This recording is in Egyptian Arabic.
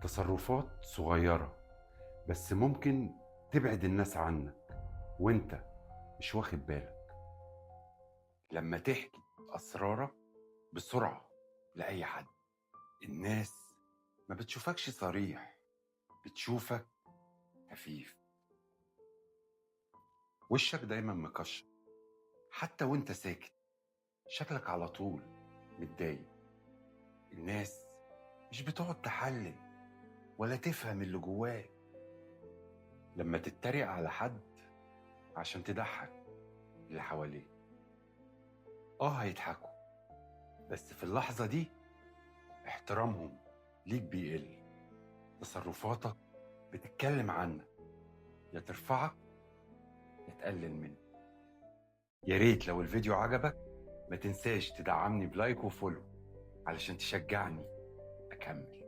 تصرفات صغيرة بس ممكن تبعد الناس عنك وانت مش واخد بالك. لما تحكي أسرارك بسرعة لأي حد، الناس ما بتشوفكش صريح، بتشوفك خفيف. وشك دايما مكشر حتى وانت ساكت، شكلك على طول متضايق. الناس مش بتقعد تحلل ولا تفهم اللي جواك. لما تتريق على حد عشان تضحك اللي حواليه، هيضحكوا، بس في اللحظة دي احترامهم ليك بيقل. تصرفاتك بتتكلم عنك، يا ترفعك يا تقلل منك. يا ريت لو الفيديو عجبك ما تنساش تدعمني ب like و follow علشان تشجعني أكمل.